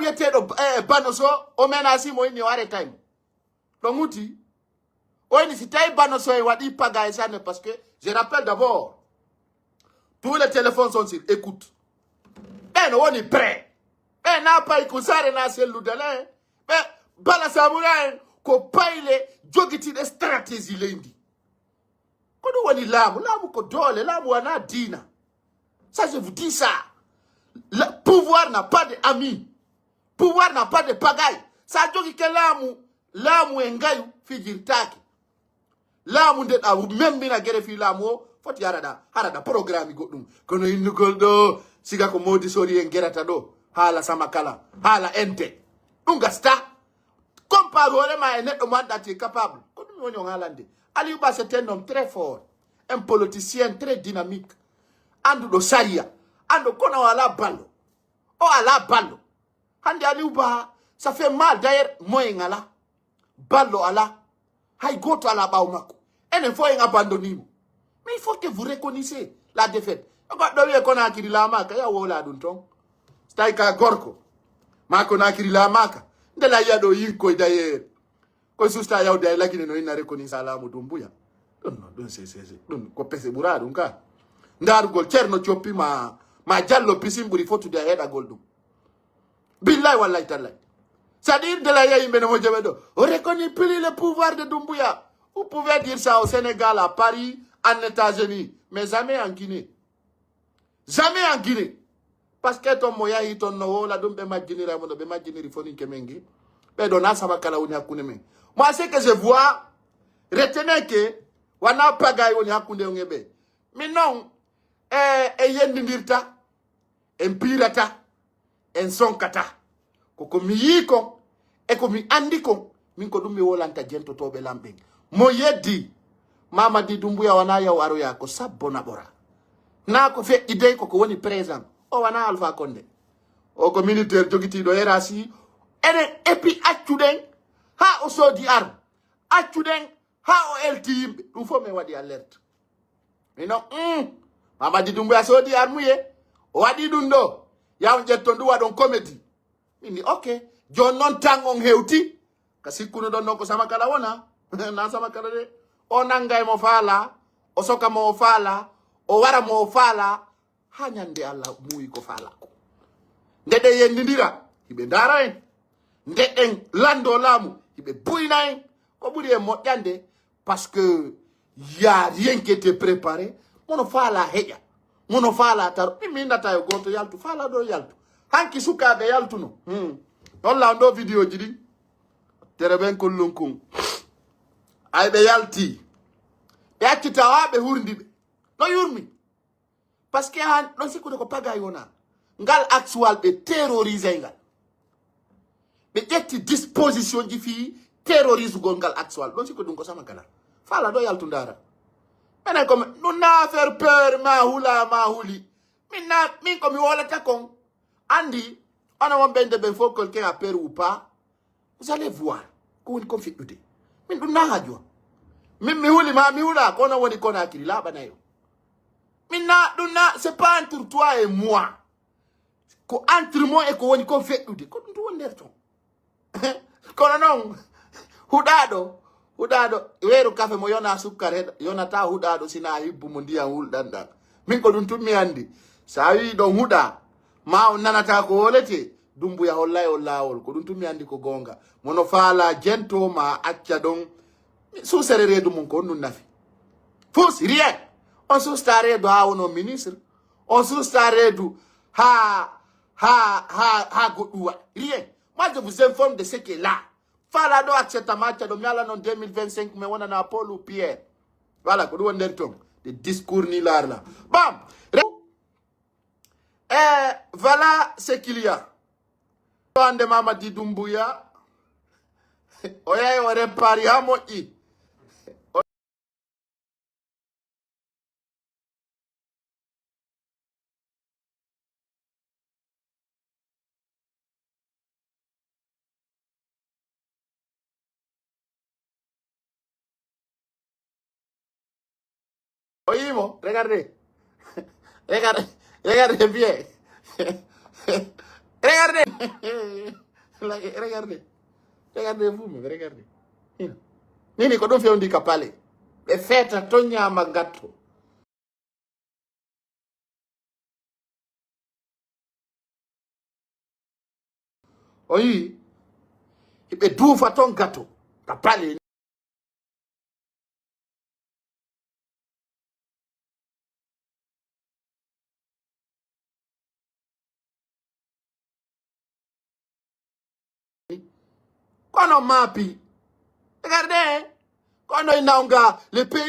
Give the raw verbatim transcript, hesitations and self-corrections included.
Eteɗo eh, Banoso, o menasi mo inni o aretay mo. Ɗon uti. O inni si tawi Banoso e waɗi pagaye sanne, parce que je rappelle d'abord, tous les téléphones sont sur écoute. Ɓen o woni prêt. Ɓe na pay ko sare na sellude le. Ɓe bala samura en ko payle jogitiɗe stratégie leydi. Ko ɗum woni laamu. Laamu ko doole. Laamu wana diina. Ça, je vous dis ça. Le pouvoir n'a pas de ami. Pouvoir n'a pas de pagaille. Sa jogi ke laamu, laamu e ngayu fijirtaake. Laamu nde ɗa membina gere fii laamu o, foti haraɗa, haraɗa programme goɗɗum. Kono innugol ɗo, siga ko Modi Sori en gerata ɗo, haala sama kala, haala ente. Ɗum gasta. Compare hoore ma e neɗɗo mo anndaa tu es capable. Ko ɗum woni on haalande. Aliou Ba, c'est un homme très fort, un politicien très dynamique. Annduɗo sariya, anndu kono o alaa ballo. O alaa ballo. Hannde Aliou Ba, ça fait mal. D'ailleurs, moyen alaa. Ballo alaa. Hay gooto alaa ɓaawo makko. Enen fof en abandonniimo. Mais il faut que vous reconnaissiez la défaite. Goɗɗo wi'e Conakry laamaaka, ya wowla ɗum toon. So tawi ka gorko, ma Conakry laamaaka. Nde la yiya ɗo yinkoy d'ailleurs. Koye susta yawde ay lagine no inna reconnaissance laamu Dumbuya. Ɗum non, ɗum c'est, c'est, c'est, ɗum ko pese ɓura ɗum ka. Ndaarugol Ceerno Coppi ma, ma Jallo Pisin ɓuri fotude e heɗagol ɗum. Billahi wallahi tallahi. C'est-à-dire de la yeyi mene mo jaɓe ɗo. On reconnaît plus le pouvoir de Dumbuya. Vous pouvez dire ça au Sénégal, à Paris, en États-Unis, mais jamais en Guinée. Jamais en Guinée. Parce que ton mo yahi ton no wowla ɗum ɓe majjinira mo no ɓe majjiniri foninke men gi. Ɓe ɗo na sama kala woni hakkunde men. Moi, ce que je vois, retenez que wana pagay woni hakkunde on e ɓe. Min non, e, e yendindirta, en piirata, en sonkata. Ko ko mi yii kon, e ko mi anndi kon, min ko ɗum mi wolanta jentotooɓe lan ɓen. Mo yeddi, Mamadi Dumbuya wanaa yaw aroya ko sabbo naɓora. Naa ko feƴƴi dey ko ko woni présent. O wanaa Alpha Condé. O ko militaire jogitiiɗo R A C. Enen epi accuɗen haa o soodi arme. Accuɗen haa o elti yimɓe. Ɗum fof min waɗi alerte. Mino, mm, Mamadi Dumbuya soodi armuye. O waɗi ɗum ɗo. Yaw ƴetton ɗum waɗon comédie. Min ni, ok. Jooni noon tan on hewti. Ka sikkuno ɗon noon ko sama kala wona. Na sama kala de. O nangay mo faala. O soka mo o faala. O wara mo o faala. Haa ñande Allah muuyi ko faala ko. Nde ɗen yendindira, hiɓe ndaara en. Nde ɗen lanndoo laamu, hiɓe buyna en. Ko ɓuri en moƴƴande, parce que y a rien qui était préparé. Mono faala heƴa. Mono faala taro. Min mi innata yo gooto yaltu, faala ɗo yaltu. Hanki sukaaɓe yaltuno. Hmm. Holla on ɗo vidéo ji ɗi. Tere ɓen kollun kun. Ay ɓe yalti. Ɓe accita haa ɓe hurndi ɓe. No yurmi. Parce que han ɗon sikkude ko pagay wona. Ngal actual ɓe terrorisay ngal. Ɓe ƴetti disposition ji fii terrorisugol ngal actual. Ɗon sikkude ɗum ko sama kala. Faala ɗo yaltu ndaara. Menen ko mi-, ɗum na affaire peur ma hula ma huli. Min na, min ko mi wolata kon. Andi, onon wonɓe nde ɓen fof kolke a peur ou pas. Vous allez voir. Ko woni kon feƴƴude. Min ɗum na haaju am. Min mi huli ma mi hula, ko onon woni Conakry laaɓanayo. Min na, ɗum na, c'est pas entre toi et moi. Ko entre moi e ko woni kon feƴƴude. Ko ɗum ɗum woni nder ton. Kono non, huɗaaɗo, huɗaaɗo, weeru kafe mo yona sukkar heɗa, yonata huɗaaɗo sina hibbu mo ndiyan wulɗan ɗan. Min ko ɗum tun mi andi. Sa wi'i ɗon huɗa, ma on nanata ko wolete, Dumbuya hollay on laawol. Ko ɗum tun mi andi ko goonga. Mono faala jento ma acca ɗon. Suusere reedu mum ko on ɗum nafi. Fus, rien. On suusta reedu haa wono ministre. On suusta reedu haa, haa, haa, haa goɗɗum waɗa. Rien. Moi, je vous informe de ce qui est là. Faala ɗo accepta ma acca ɗo mi ala non deux mille vingt-cinq mi wonana Paul ou Pierre. Voilà, ko ɗum woni nder ton. Des discours ni laar la. Bon. Re-, eh, voilà ce qu'il y a. Hande Mamadi Dumbuya. O yahi o repari ha moƴƴi. O yimo, regardez. Regardez, regardez bien. Regardez. Regardez. Regardez vous-même, regardez. Hino. Nii, nii, ko ɗum fewndi ka pale. Ɓe feeta ton ñaama gatto. O yii, ɓe duufa ton gato ka pale. Kono maapi. Regardez, hein. Kono i nawga, le pays.